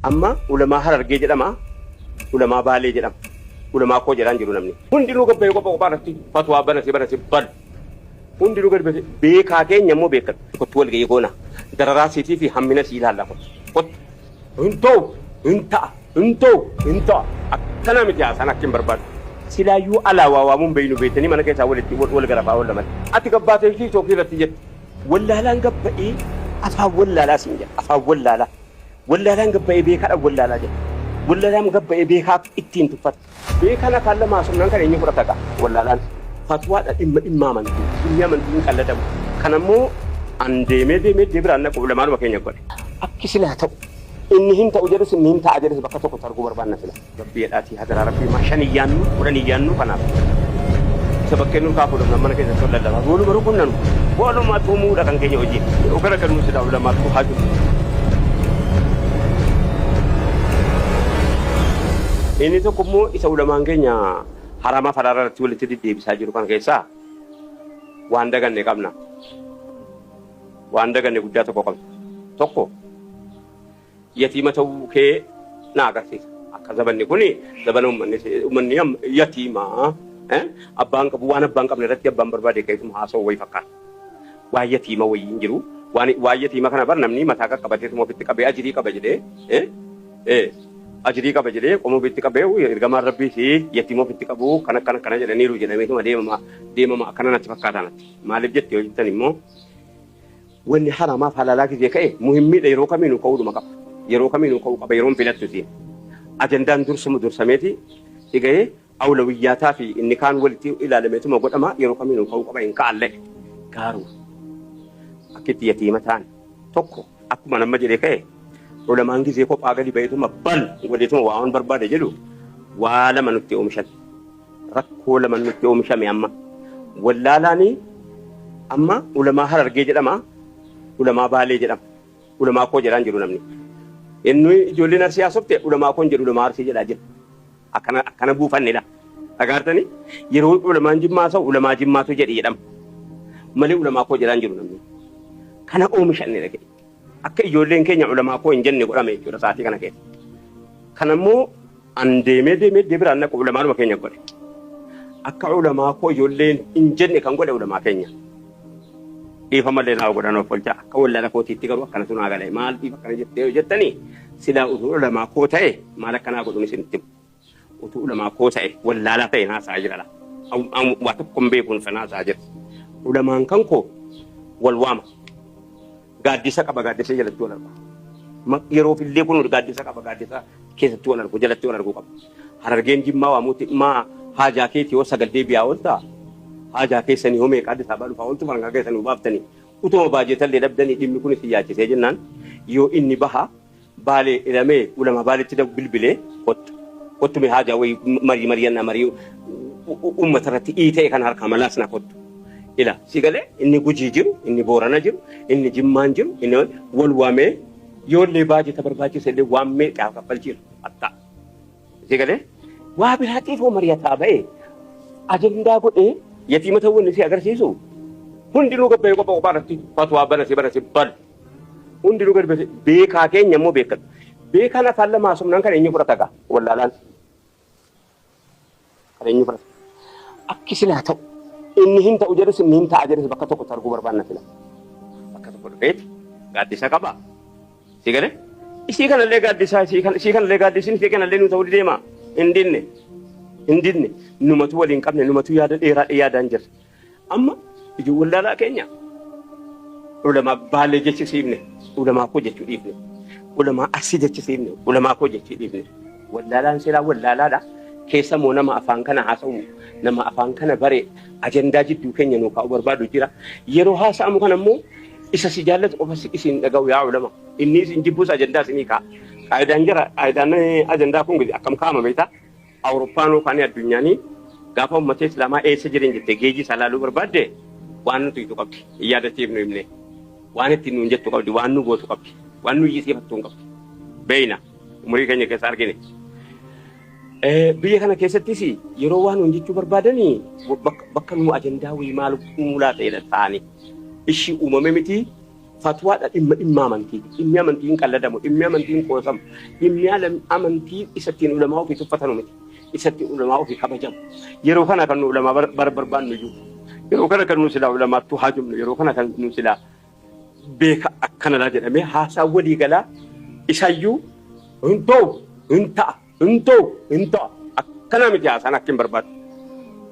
Amma ulamaa Harargee jedhama, ulamaa Baalee jedhama, ulamaa koo jedhaan jiru namni. Hundinuu gabbayee qopha qophaa irratti fatwaa banase banase bal. Hundinuu gadi base beekaa keenya immoo beekan. Kottu wal ga'ii goona. Dararaa siitii fi hammina sii ilaalla kottu. Kottu. Hin ta'u, hin ta'a, hin ta'u, hin ta'a. Akkana miti haasaan akka hin barbaadu. Silaayyuu alaa waa waamuun beeynu beektanii mana keessaa walitti wal garafaa oolla malee. Ati gabbaatee tiiktookii irratti jette. Wallaalaan gabba'ee afaan wallaalaa siin jedha. Afaan wallaalaa. Wallaalaan gabba'ee beekaadhaan wallaalaa jedha. Wallaalaan gabba'ee beekaa ittiin tuffata. Beekaan afaan lama haasofnaan kan eenyu fudhata gaa? Wallaalaan. Fatwaadha dhimma dhimma amantii. Dhimmi amantii hin qalladamu. Kanammoo an deemee deemee deebiraan naqu ulamaanuma keenya godhe. Akki silaa ta'u. Inni hin ta'u jedhus inni hin ta'a jedhus bakka tokkotti arguu barbaanna sila. Rabbii jedhaatii hadaraa rabbii maa shan iyyaannu kudhan iyyaannu kanaaf. Isa bakkee nur kaafuu dhabna mana keessatti ol lallabaa. Waluma rukunnanu. Waluma tumuudha kan keenya hojiin. Gara galuu silaa ulamaatu haa jiru. Inni tokko immoo isa ulamaan keenya haramaa faraara irratti walitti deddeebisaa jiru kana keessaa waan daganne qabna. Waan daganne guddaa tokko qabna. Tokko yatiima ta'uu kee na agarsiisa. Akka zabanni kun zabana uummanni uummanni yatiima abbaan qabu waan abbaan qabne irratti abbaan barbaade ka'eetuma haasa'u wayii fakkaata. Waan yatiima wayii hin jiru. Waan yatiima kana bar namni mataa qaqqabateetuma ofitti qabee ajirii qaba jedhee ajirii qaba jedhee qoma ofitti qabee ergamaan rabbii fi yatiima ofitti qabu kan akkana akkana jedhaniiru jedhameetuma deemama deemama akkana natti fakkaata natti. Maaliif jette yoo jettan immoo wanni haramaaf halaalaa gizee ka'e muhimmiidha yeroo kamiinuu ka'uudhuma qaba. Yeroo kamiinuu ka'uu qaba yeroon filattu isiin. Ajandaan dursumu dursameeti si ga'ee awlawiyyaataa fi inni kaan walitti ilaalameetuma godhama yeroo kamiinuu ka'uu qaba hin ka'allee. Garuu akka itti yatiima ta'an tokko akkuma nama jedhee ka'e ulamaan gizee kophaa gadi ba'eetuma bal godheetuma waa waan barbaade jedhu waa lama nutti oomishan. Rakkoo lama nutti oomishame amma. Wallaalaanii amma ulamaa Harargee jedhama, ulamaa Baalee jedhama. Ulamaa koo jedhaan jiru namni. Inni ijoolleen Arsii haasofte ulamaa koon jedhu ulamaa Arsii jedhaa jira. Akkana akkana buufannedha. Dhagaartanii yeroo ulamaan Jimmaa haasa'u ulamaa Jimmaatu jedhi jedhama. Malee ulamaa koo jedhaan jiru namni. Kana oomishanne dhaga'e. Akka ijoolleen keenya ulamaa koo hin jenne godhame jechuudha sa'aatii kana keessa. Kanammoo an deemee deemee deebiraan naqu ulamaanuma keenya godhe. Akka ulamaa koo ijoolleen hin jenne kan godhe ulamaa keenya. Dhiifama illee naa godhan of olchaa akka wallaala kootiitti garuu akkanatu naa gale maaliif akkana jettee yoo jettanii silaa utuu ulamaa koo ta'e maal akkanaa godhuun isinitti himu. Utuu ulamaa koo ta'e wallaalaa ta'e naasaa jira laa. Waa tokko hin beekuun isa naasaa jira. Ulamaan kan koo wal waama. Gaaddisa qaba gaaddisa jalatti wal argu. Yeroof illee kun gaaddisa qaba gaaddisa keessatti wal argu jalatti wal arguu qaba. Harargeen Jimmaa waamuutti maa haajaa keetii yoo sagal deebi'aa ooltaa haajaa keessanii hoo meeqa Addis Ababaa dhufaa ooltu farankaa keessanii baaftanii utuma baajetallee dhabdanii dhimmi kun isin yaachisee jennaan yoo inni baha Baalee ilamee ulama Baaletti bilbilee kottu kottu mee haajaa wayii marii mari'annaa marii uummata irratti ii ta'e kan harkaa malaasna kottu. Ila si galee inni Gujii jiru inni Boorana jiru inni Jimmaan jiru inni wal waamee yoollee baajeta barbaachise illee waan meeqaa kaffalchiisu hattaa. Si galee waa biraatiif hoo mari'ataa ba'e ajandaa godhee yatiima ta'uu inni si agarsiisu hundinuu gabbayee qopha qophaa irratti fatwaa banase banase bal. Hundinuu gadi base beekaa keenya immoo beekadhu. Beekaan afaan lama haasofnaan kan eenyu fudhata gaa wallaalaan. Kan eenyu fudhata. Akki silaa ta'u inni hin ta'u jedhus inni hin ta'a jedhus bakka tokkotti arguu barbaanna sila. Bakka tokko dhufeeti gaaddisa qaba. Si galee? Isii kanallee gaaddisaa isii kan isii kanallee gaaddisiin isii kanallee nu ta'uu deema. Hin dinne. Hin dinne. Numatu waliin qabne numatu yaada dheeraa yaadaan jirra. Amma ijoo wallaalaa keenya ulamaa Baalee jechisiifne ulamaa koo jechuu dhiifne ulamaa Arsii jechisiifne ulamaa koo jechuu dhiifne wallaalaan seeraa wallaalaadha keessa immoo nama afaan kana haasa'u nama afaan kana bare ajandaa jidduu keenya nuu kaa'u barbaadu jira yeroo haasa'amu kana immoo isa si jaallatu qofa isin dhaga'u yaa ulama inni isin jibbus ajandaa isinii kaa'a qaayidaan jira qaayidaan ajandaa kun akkam kaa'ama beektaa Awurooppaan yookaan addunyaanii gaafa uummata Islaamaa eessa jiran jettee geejii isaa laaluu barbaadde waan nuti hiitu qabdi. Hin yaadachiifnu himne. Waan ittiin nuun jettu qabdi, waan nu gootu qabdi, waan nu iyyisiifattu hin qabdi. Beeyna umurii keenya keessa argine. Biyya kana keessattis yeroo waan nuun jechuu barbaadanii bakka nu ajandaa wayii maal uumuu laata jedhan ta'anii. Ishii uumame miti. Fatwaadha dhimma dhimma amantiiti. Dhimmi amantii hin qalladamu, dhimmi amantii hin qoosamu, dhimmi amantii isa ittiin ulamaa ofii tuffatanu miti. Isa ittiin ulamaa ofii kabajamu. Yeroo kana kan nu ulamaa barbaannu iyyuu. Yeroo kana kan nu silaa ulamaattuu haajomnu, yeroo kana kan nu silaa beeka akkanadha jedhamee haasaa walii galaa isayyuu hin ta'u, hin ta'a, hin ta'u, hin ta'a. Akkanaa miti haasaan akka hin barbaadu.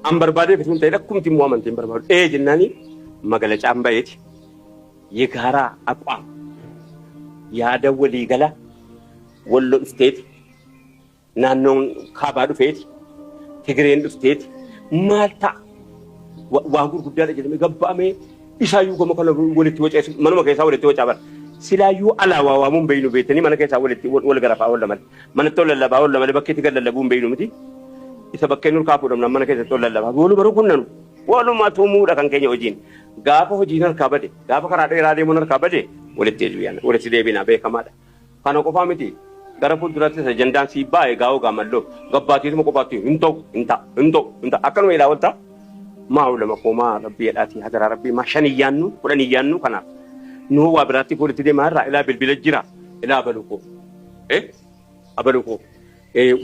An barbaadee bituu hin ta'in akkumti immoo amantii hin barbaadu. Ee jennaani magalacaan ba'eeti. የጋራ አቋም yaada waliigala Wallo dhufteeti, naannoon kaabaa dhufeeti, Tigireen dhufteeti, maal ta'a? Waan gurguddaadha jedhamee gabba'amee isaayyuu gama kana walitti waceessu manuma keessaa walitti wacaa bara. Silaayyuu alaa waa waamuun beeynu beektanii mana keessaa walitti wal garafaa oolla malee. Manatti ol lallabaa oolla malee bakkeetti gad lallabuu hin beeynu miti. Isa bakkee nurkaa fuudhamna mana keessatti ol lallabaa. Waluma rukunnanu. Waluma tumuudha kan keenya hojiin. Gaafa hojiin harkaa bade, gaafa karaa dheeraa deemuun harkaa bade walitti deebi'an, walitti deebina beekamaadha. Kana qofaa miti. Gara fuulduraattis ajandaan sii baa'e gaa'oo gaamalloo gabbaatiituma qofaatti hin ta'u, hin ta'a, hin ta'u, hin ta'a. Akkanuma ilaa walta maa ulama koo maa rabbii jedhaatii hadaraa rabbii maa shan iyyaannu kudhan iyyaannu kanaaf. Nuu waa biraatti walitti deemaa irraa ilaa bilbila jira ilaa abaluu koo. Eh? Abaluu koo.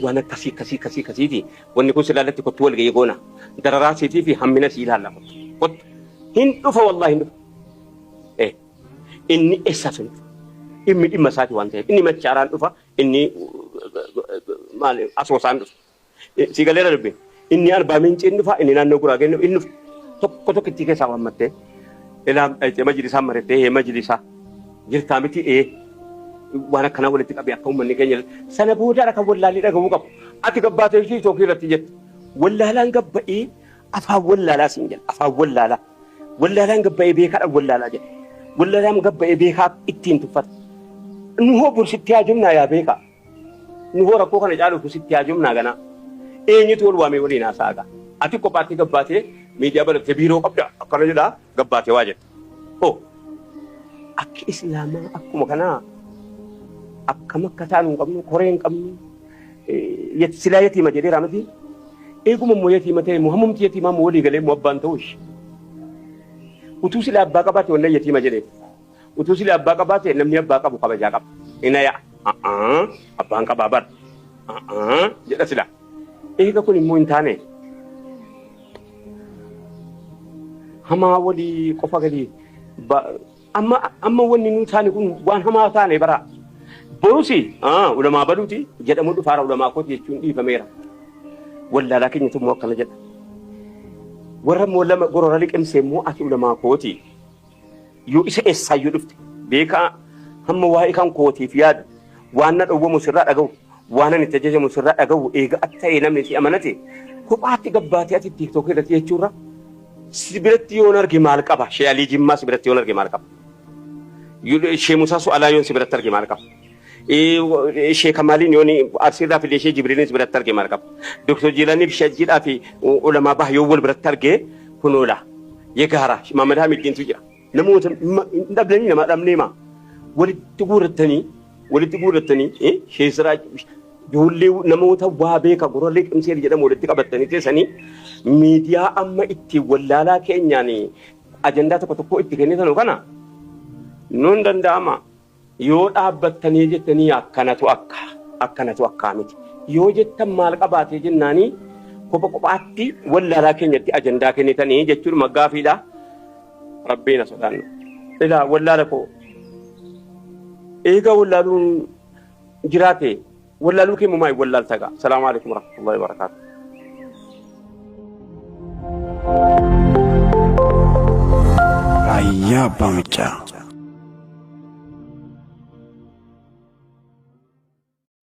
Waan akkasii akkasii akkasii akkasiiti. Wanni kun silaa irratti kottu wal ga'ii goona. Dararaa siitii fi hammina sii ilaalla kottu. Kottu. Hin dhufa wallaahi hin dhufa. Inni eessaas hin dhufa. Dhimmi dhimma isaati waan ta'eef. Inni machaaraan dhufa. Inni maali asoosaan dhufa. Sii galeera dubbiin. Inni arbaa minciin dhufa. Inni naannoo guraageen inni dhufa. Tokko tokkittii keessaa waammattee. Ilaa majlisaan marettee hee majlisaa. Jirtaa miti ee. Waan akkanaa walitti qabee akka uummanni keenya sana boodaadha kan wallaalli dhaga'uu qabu. Ati gabbaatee tiiktookii irratti jettu. Wallaalaan gabba'ee afaan wallaalaa siin jedha. Afaan wallaalaa. Wallaalaan gabba'ee beekaadha wallaalaa jedha. Wallaalaan gabba'ee beekaa ittiin tuffata. Nu hoo bor sitti haajomnaa yaa beekaa. Nu hoo rakkoo kana caaluuf sitti haajomnaa ganaa. Eenyutu wal waamee waliin haasa'a gaa. Ati kophaatti gabbaatee miidiyaa banattee biiroo qabda akkana jedhaa gabbaatee waa jetta. Hoo akki islaamaa akkuma kanaa akkam akka taanu hin qabnu koree hin qabnu silaa yatiima jedheera miti. Eeguma immoo yatiima ta'e immoo hammumti yatiimaa immoo walii galee immoo abbaan ta'u ishee. Utuu silaa abbaa qabaate wannan yatiima jedhee. Utuu silaa abbaa qabaate namni abbaa qabu kabajaa qaba. Ina ya'a. Abbaan qabaa bar. Jedha silaa. Eega kun immoo hin taane hamaa walii qofa gadi amma amma wanni nu taane kun waan hamaa taane bara. Borusi ulamaa baluuti jedhamu dhufaara ulamaa kooti jechuun dhiifameera. Wallaalaa keenyatu immoo akkana jedha. Warra immoo lama gorora liqimsee immoo ati ulamaa kooti. Yoo isa eessaayyuu dhufte beekaa hamma waa'ee kan kootiif yaadu waan na dhowwamu sirraa dhaga'u waan ani itti ajajamu sirraa dhaga'u eega ati ta'e namni si amanate kophaatti gabbaatee ati tiiktookii irratti jechuurra si biratti yoon arge maal qaba? Shee Alii Jimmaa si biratti yoon arge maal qaba? Shee Musaa Su'alaa yoon si biratti arge maal qaba? Shee Kamaaliin yoon Arsiirraa fidee Shee Jibriiliin si biratti arge maal qaba? Doktor Jiilaanii fi Shajjiidhaa fi ulamaa baha yoo wal biratti arge kunoola yegaara Maamad Hamiddiintu jira. Namoota hin dhabdanii nama dhabnee maa walitti guurrattanii walitti guurrattanii Shee Siraaj ijoollee namoota waa beeka gurra liqimsee jedhamu walitti qabattanii teessanii miidiyaa amma ittiin wallaalaa keenyaan ajandaa tokko tokko itti kennitanu kana nun danda'ama. Yoo dhaabbattanii jettanii akkanatu akka akkanatu akkaa miti. Yoo jettan maal qabaatee jennaanii kopha kophaatti wallaalaa keenyatti ajandaa kennitanii jechuun gaafiidha. Rabbiin haa sodaannu. Ilaa wallaala koo eega wallaaluun jiraate wallaaluu kee mumaa hin wallaalta gaa. Salaamu alaikum warahmatullahi wabarakatuh. Raayyaa Abbaa Maccaa.